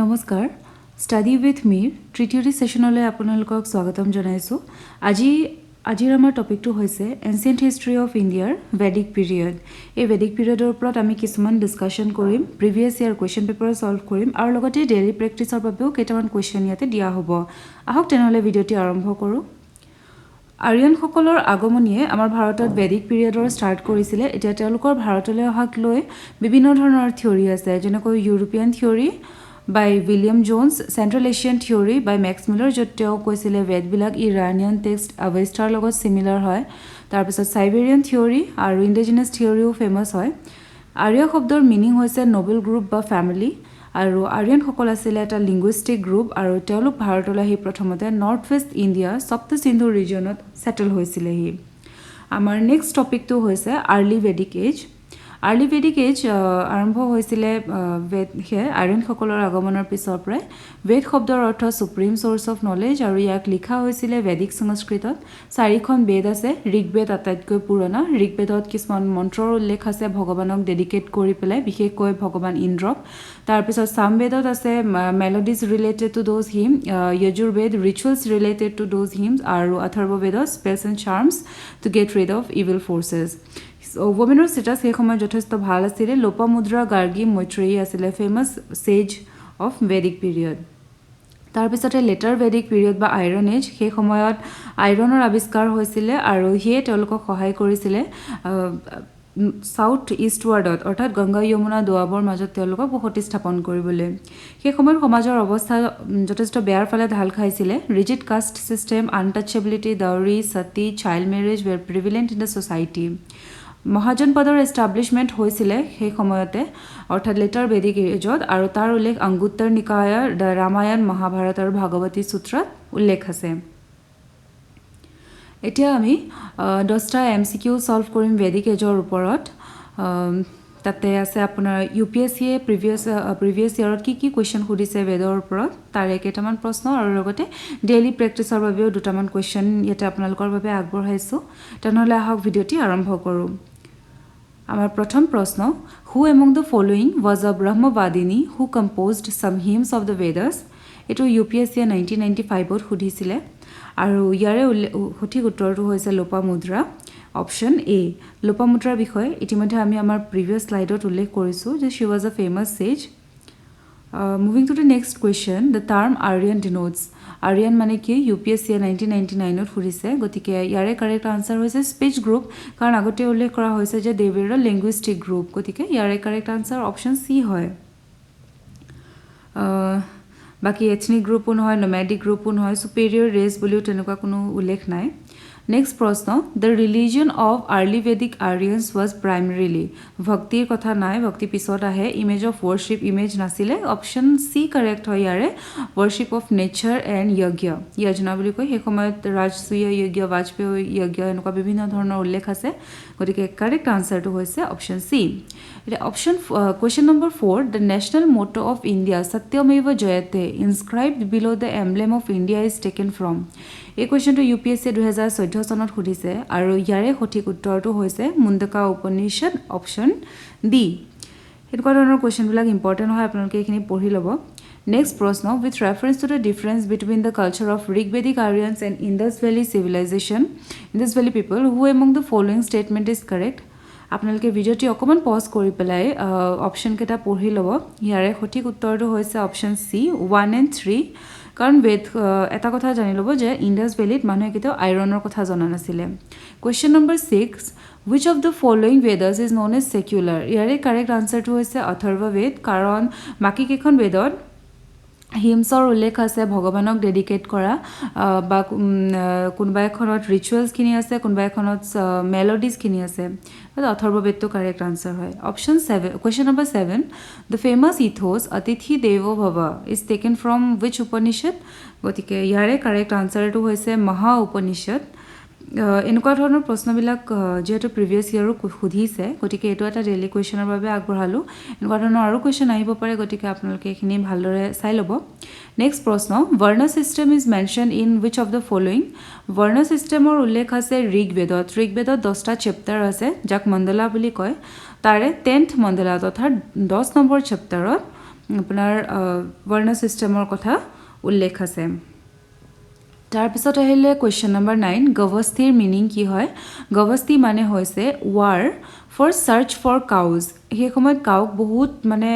নমস্কাৰ, study with মিৰ তৃতীয়টি ছেশ্যনলৈ আপোনালোকক স্বাগতম জনাইছোঁ। আজিৰ আমাৰ টপিকটো হৈছে এনচিয়েণ্ট হিষ্ট্ৰী অফ ইণ্ডিয়াৰ ভেদিক পিৰিয়ড। এই ভেদিক পিৰিয়ডৰ ওপৰত আমি কিছুমান ডিছকাশ্যন কৰিম, previous year question paper solve কৰিম আৰু লগতে ডেইলি প্ৰেক্টিছৰ বাবেও কেইটামান কুৱেশ্যন ইয়াতে দিয়া হ'ব। আহক তেনেহ'লে ভিডিঅ'টি আৰম্ভ কৰোঁ। আৰিয়ানসকলৰ আগমনীয়ে আমাৰ ভাৰতত ভেদিক পিৰিয়ডৰ ষ্টাৰ্ট কৰিছিলে। এতিয়া তেওঁলোকৰ ভাৰতলৈ অহাক লৈ বিভিন্ন ধৰণৰ থিয়ৰী আছে, যেনেকৈ European theory by William Jones, Central Asian theory by Max Muller, য'ত তেওঁ কৈছিলে বেদবিলাক ইৰাণিয়ান টেক্সট আৱেষ্টাৰ লগত চিমিলাৰ হয়। তাৰপিছত চাইবেৰিয়ান থিয়ৰী আৰু ইণ্ডিজিনাছ থিয়ৰীও ফেমাছ হয়। আৰ্য শব্দৰ মিনিং হৈছে নবেল গ্ৰুপ বা ফেমিলি আৰু আৰিয়ানসকল আছিলে এটা লিংগুইষ্টিক গ্ৰুপ আৰু তেওঁলোক ভাৰতলৈ আহি প্ৰথমতে নৰ্থ ৱেষ্ট ইণ্ডিয়া সপ্ত সিন্ধু ৰিজনত ছেটেল হৈছিলেহি। আমাৰ নেক্সট টপিকটো হৈছে early Vedic age. Early Vedic age আৰম্ভ হৈছিলে বেদ সেয়ে আৰ্যনসকলৰ আগমনৰ পিছৰ পৰাই। বেদ শব্দৰ অৰ্থ ছুপ্ৰিম চ'ৰ্চ অফ নলেজ আৰু ইয়াক লিখা হৈছিলে বেদিক সংস্কৃতত। চাৰিখন বেদ আছে। ঋগ্বেদ আটাইতকৈ পুৰণা। ঋগ্বেদত কিছুমান মন্ত্ৰৰ উল্লেখ আছে ভগৱানক ডেডিকেট কৰি পেলাই, বিশেষকৈ ভগৱান ইন্দ্ৰক। তাৰপিছত সামবেদত আছে melodies related to those hymn, Yajurveda rituals related to those hymns আৰু অথৰ্ববেদত spells and charms to get rid of evil forces. ৱমেনৰ status সেই সময়ত যথেষ্ট ভাল আছিলে। লোপামুদ্ৰা, গাৰ্গী, মৈত্ৰেয়ী আছিলে famous sage of Vedic period. তাৰপিছতে লেটাৰ ভেদিক পিৰিয়ড বা আইৰণ এজ। সেই সময়ত আইৰণৰ আৱিষ্কাৰ হৈছিলে আৰু সিয়ে তেওঁলোকক সহায় কৰিছিলে চাউথ ইষ্টৱাৰ্ডত, অৰ্থাৎ গংগা যমুনা দোৱাবৰ মাজত তেওঁলোকক বসতি স্থাপন কৰিবলৈ। সেই সময়ত সমাজৰ অৱস্থা যথেষ্ট বেয়াৰ ফালে ঢাল খাইছিলে। Rigid caste system, untouchability, dowry, sati, child marriage were prevalent in the society. মহাজন পদৰ এষ্টাব্লিছমেণ্ট হৈছিলে সেই সময়তে, অৰ্থাৎ লেটাৰ বেদিক এজত, আৰু তাৰ উল্লেখ অংগুত্তৰ নিকায়ৰ the Ramayana, Mahabharata আৰু ভাগৱতী সূত্ৰত উল্লেখ আছে। এতিয়া আমি 10টা এমচিকিউ ছল্ভ কৰিম বেদিক এজৰ ওপৰত। তাতে আছে আপোনাৰ ইউপিএছচিয়ে প্ৰিভিয়াছ ইয়েৰত কি কি কুৱেশ্যন সুধিছে বেদৰ ওপৰত, তাৰে কেইটামান প্ৰশ্ন আৰু লগতে ডেইলি প্ৰেক্টিছৰ বাবেও দুটামান কুৱেশ্যন ইয়াতে আপোনালোকৰ বাবে আগবঢ়াইছোঁ। তেনেহ'লে আহক, ভিডিঅ'টি আৰম্ভ কৰোঁ। আমাৰ প্ৰথম প্ৰশ্ন, who among the following was a Brahmavadini who composed some hymns of the Vedas? এইটো ইউপিএছচিয়ে 1995ত সুধিছিলে আৰু ইয়াৰে সঠিক উত্তৰটো হৈছে লোপামুদ্ৰা, অপশ্যন এ। লোপামুদ্ৰাৰ বিষয়ে ইতিমধ্যে আমি আমাৰ প্ৰিভিয়াছ শ্লাইডত উল্লেখ কৰিছোঁ যে she was a famous sage. Moving to the next question, the term Aryan denotes. Aryan মানে কি, ইউপিএছচিয়ে 1999ত সুধিছে। গতিকে ইয়াৰে কাৰেক্ট আনচাৰ হৈছে স্পীচ গ্ৰুপ, কাৰণ আগতে উল্লেখ কৰা হৈছে যে they were linguistic group. গতিকে ইয়াৰে কাৰেক্ট আনচাৰ অপশ্যন চি হয়। বাকী এথনিক গ্ৰুপো নহয়, নমেডিক গ্ৰুপো নহয়, ছুপেৰিয়ৰ ৰেচ বুলিও তেনেকুৱা কোনো উল্লেখ নাই। নেক্সট প্ৰশ্ন, the religion of early Vedic Aryans was primarily. ভক্তিৰ কথা নাই, ভক্তি পিছত আহে। ইমেজ অফ ৱৰশ্বিপ, ইমেজ নাছিলে। অপশ্যন চি কাৰেক্ট হয় ইয়াৰে, ৱৰশ্বিপ অফ নেচাৰ এণ্ড যজ্ঞ, য়জনা বুলি কয়। সেই সময়ত ৰাজসূয় যজ্ঞ, বাজপেয়ী যজ্ঞ, এনেকুৱা বিভিন্ন ধৰণৰ উল্লেখ আছে। গতিকে কাৰেক্ট আনচাৰটো হৈছে অপশ্যন চি। এতিয়া question number 4, the national motto of India, Satyamev Jayate, inscribed below the emblem of India is taken from. এই কুৱেশ্যনটো ইউপিএছচিয়ে 2014 চনত সুধিছে আৰু ইয়াৰে সঠিক উত্তৰটো হৈছে মুণ্ডকা উপনিষদ, অপশ্যন ডি। এনেকুৱা ধৰণৰ কুৱেশ্যনবিলাক ইম্পৰ্টেণ্ট হয়, আপোনালোকে এইখিনি পঢ়ি ল'ব। নেক্সট প্ৰশ্ন, with reference to the difference between the culture of Rigvedic Aryans and Indus Valley civilization, Indus Valley people, who among the following statement is correct? আপোনালোকে ভিডিঅ'টি অকণমান পজ কৰি পেলাই অপশ্যনকেইটা পঢ়ি ল'ব। ইয়াৰে সঠিক উত্তৰটো হৈছে option C, 1 and 3, কাৰণ বেদ এটা কথা জানি ল'ব যে ইণ্ডাছ ভেলীত মানুহে কেতিয়াও আইৰণৰ কথা জনা নাছিলে। Question number 6, which of the following Vedas is known as secular? ইয়াৰে কাৰেক্ট আনচাৰটো হৈছে অথৰ্ব বেদ, কাৰণ বাকীকেইখন বেদত হিমছৰ উল্লেখ আছে, ভগৱানক ডেডিকেট কৰা, বা কোনোবা এখনত ৰিচুৱেলছখিনি আছে, কোনোবা এখনত মেলডিজখিনি আছে। অথৰ্ব বেদটো কাৰেক্ট আনচাৰ হয়। Option 7. Question number 7, the famous ethos Atithi Devo Bhava is taken from which Upanishad? গতিকে ইয়াৰে কাৰেক্ট আনচাৰটো হৈছে মহা উপনিষদ। এনেকুৱা ধৰণৰ প্ৰশ্নবিলাক যিহেতু প্ৰিভিয়াছ ইয়েৰো সুধিছে, গতিকে এইটো এটা ডেইলি কুৱেশ্যনৰ বাবে আগবঢ়ালোঁ। এনেকুৱা ধৰণৰ আৰু কুৱেশ্যন আহিব পাৰে, গতিকে আপোনালোকে এইখিনি ভালদৰে চাই ল'ব। নেক্সট প্ৰশ্ন, Varna system is mention in which of the following? বৰ্ণ ছিষ্টেমৰ উল্লেখ আছে ঋগ্বেদত। ঋগ্বেদত 10টা চেপ্টাৰ আছে, যাক মণ্ডলা বুলি কয়। তাৰে 10th মণ্ডলা তথা 10 নম্বৰ চেপ্টাৰত আপোনাৰ বৰ্ণ ছিষ্টেমৰ কথা উল্লেখ আছে। তাৰপিছত আহিলে কুৱেশ্যন নম্বৰ 9, গৱস্থিৰ মিনিং কি হয়? গৱস্থি মানে হৈছে war for search for cows। সেই সময়ত কাউক বহুত মানে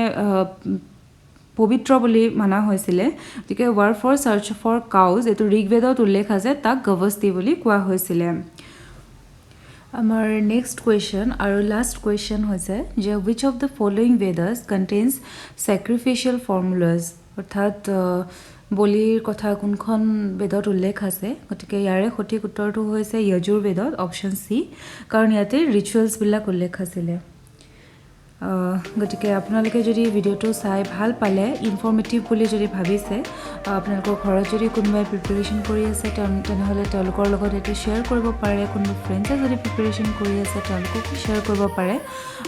পবিত্ৰ বুলি মানা হৈছিলে। গতিকে war for search for cows, এইটো ঋগ্বেদত উল্লেখ আছে, তাক গৱস্থি বুলি কোৱা হৈছিলে। আমাৰ নেক্সট কুৱেশ্যন আৰু লাষ্ট কুৱেশ্যন হৈছে যে which of the following Vedas contains sacrificial formulas? অৰ্থাৎ বলিৰ কথা কোনখন বেদত উল্লেখ আছে? গতিকে ইয়াৰে সঠিক উত্তৰটো হৈছে য়জুৰ্বেদত, অপশ্যন চি, কাৰণ ইয়াতে ৰিচুৱেলছবিলাক উল্লেখ আছিলে। গতিকে আপোনালোকে যদি ভিডিঅ'টো চাই ভাল পালে, ইনফৰ্মেটিভ বুলি যদি ভাবিছে, আপোনালোকৰ ঘৰত যদি কোনোবাই প্ৰিপেৰেশ্যন কৰি আছে, তেনেহ'লে তেওঁলোকৰ লগত এইটো শ্বেয়াৰ কৰিব পাৰে। কোনোবা ফ্ৰেণ্ডছে যদি প্ৰিপেৰেশ্যন কৰি আছে, তেওঁলোককো শ্বেয়াৰ কৰিব পাৰে।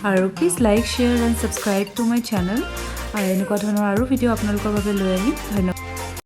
আৰু please like, share and subscribe to my channel। আৰু এনেকুৱা ধৰণৰ আৰু ভিডিঅ' আপোনালোকৰ বাবে লৈ আহিম। ধন্যবাদ।